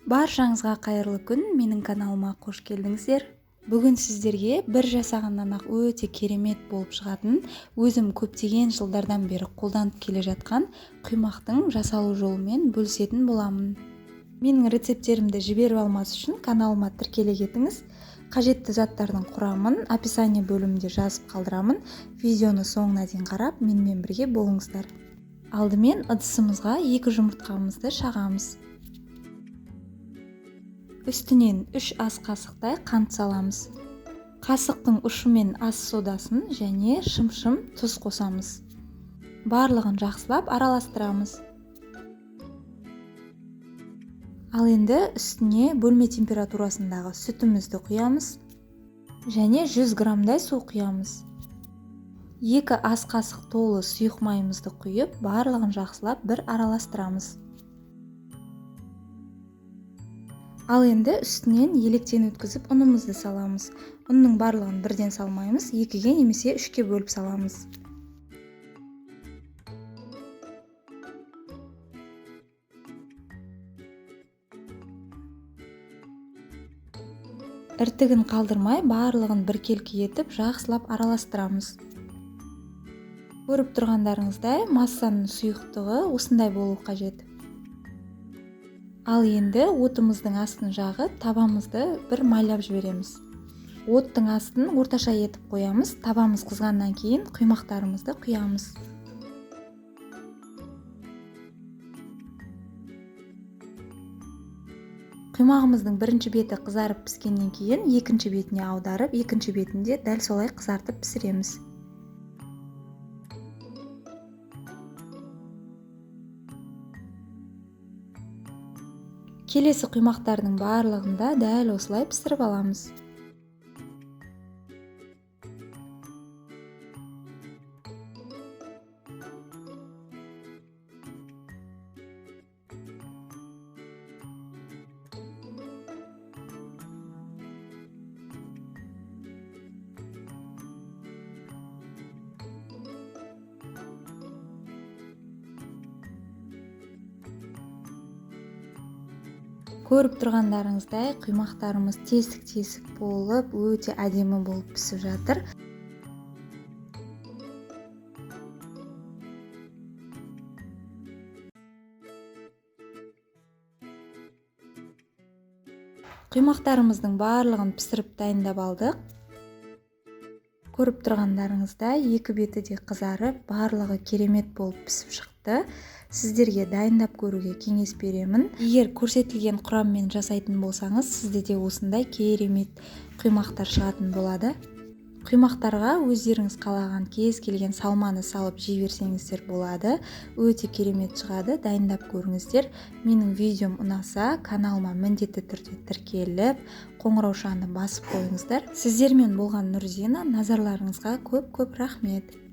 Баршаңызға қайырлы күн, менің каналыма қош келдіңіздер. Бүгін сіздерге бір жасағаннан ақ өте керемет болып шығатын, өзім көптеген жылдардан бері қолданып келе жатқан құймақтың жасалу жолымен бөлісетін боламын. Менің рецепттерімді жіберіп алмас үшін каналыма тіркеле кетіңіз. Қажетті заттардың құрамын описание бөлімінде жазып қалдырамын. Видеоны соңына дейін қарап, менімен бірге болыңыздар. Алдымен ыдысымызға 2 жұмыртқамызды шағамыз. Үстінен 3 ас қасықтай қант саламыз. Қасықтың ұшымен ас содасын және шымшым тұз қосамыз. Барлығын жақсылап араластырамыз. Ал енді үстіне бөлме температурасындағы сүтімізді құямыз және 100 граммдай су құямыз. 2 ас қасық толы сұйық майымызды құйып, барлығын жақсылап бір араластырамыз. Ал енді үстінен електен өткізіп ұнымызды саламыз. Ұнның барлығын бірден салмаймыз, 2-ге немесе 3-ке бөліп саламыз. Іртігін қалдырмай, барлығын біркелкі етіп жақсылап араластырамыз. Көріп тұрғандарыңыздай, массаның сұйықтығы осындай болу қажет. Ал енді отымыздың астын жағып, табамызды бір майлап жібереміз. Оттың астын орташа етіп қоямыз. Табамыз қызғаннан кейін құймақтарымызды құямыз. Құймағымыздың бірінші беті қызарып піскеннен кейін екінші бетіне аударып, екінші бетін де дәл солай қызартып пісіреміз. Келесі құймақтардың барлығын да дәл осылай пісіріп аламыз. Көріп тұрғандарыңыздай, құймақтарымыз тесік-тесік болып, өте әдемі болып пісіп жатыр. Құймақтарымыздың барлығын пісіріп дайындап алдық. Көріп тұрғандарыңыздай, екі беті де қызарып, барлығы керемет болып пісіп шықты. Сіздерге дайындап көруге кеңес беремін. Егер көрсетілген құраммен жасайтын болсаңыз, сізде де осындай керемет құймақтар шығатын болады. Құймақтарға өздеріңіз қалаған кез келген салманы салып жей берсеңіздер болады. Өте керемет шығады, дайындап көріңіздер. Менің видеом ұнаса, каналыма міндетті түрде тіркеліп, қоңыраушаны басып қойыңыздар. Сіздермен болған Нұрзина, назарларыңызға көп-көп рахмет.